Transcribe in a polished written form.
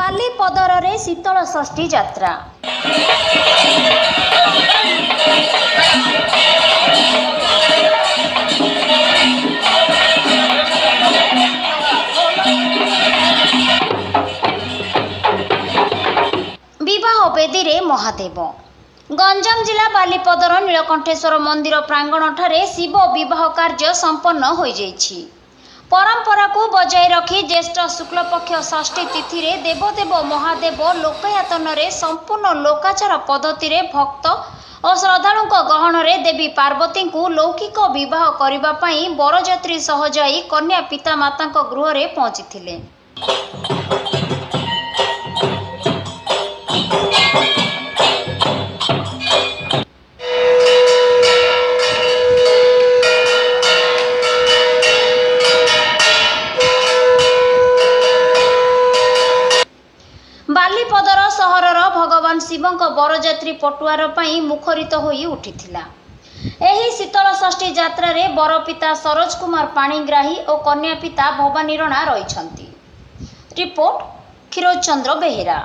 ବାଲିପଦରରେ ଶୀତଳ ଷଷ୍ଠୀ ଯାତ୍ରା। ବିବାହ ବେଦୀରେ ମହାଦେବ। ଗଞ୍ଜାମ ଜିଲ୍ଲା ବାଲିପଦର ନୀଳକଣ୍ଠେଶ୍ୱର ମନ୍ଦିର ପ୍ରାଙ୍ଗଣଠାରେ ଶିବ ବିବାହ କାର୍ଯ୍ୟ ସମ୍ପନ୍ନ ହୋଇଯାଇଛି। ପରମ୍ପରାକୁ ବଜାୟ ରଖି ଜ୍ୟେଷ୍ଠ ଶୁକ୍ଳପକ୍ଷ ଷଷ୍ଠୀ ତିଥିରେ ଦେବଦେବ ମହାଦେବ ଲୋକାୟତନରେ ସମ୍ପୂର୍ଣ୍ଣ ଲୋକାଚାର ପଦ୍ଧତିରେ ଭକ୍ତ ଓ ଶ୍ରଦ୍ଧାଳୁଙ୍କ ଗହଣରେ ଦେବୀ ପାର୍ବତୀଙ୍କୁ ଲୌକିକ ବିବାହ କରିବା ପାଇଁ ବରଯାତ୍ରୀ ସହ ଯାଇ କନ୍ୟା ପିତାମାତାଙ୍କ ଗୃହରେ ପହଞ୍ଚିଥିଲେ। ବାଲିପଦର ସହରର ଭଗବାନ ଶିବଙ୍କ ବରଯାତ୍ରୀ ପଟୁଆର ପାଇଁ ମୁଖରିତ ହୋଇ ଉଠିଥିଲା। ଏହି ଶୀତଳ ଷଷ୍ଠୀ ଯାତ୍ରାରେ ବରପିତା ସରୋଜ କୁମାର ପାଣିଗ୍ରାହୀ ଓ କନ୍ୟା ପିତା ଭବାନୀ ରଣା ରହିଛନ୍ତି। ରିପୋର୍ଟ କ୍ଷୀରୋଦ ଚନ୍ଦ୍ର ବେହେରା।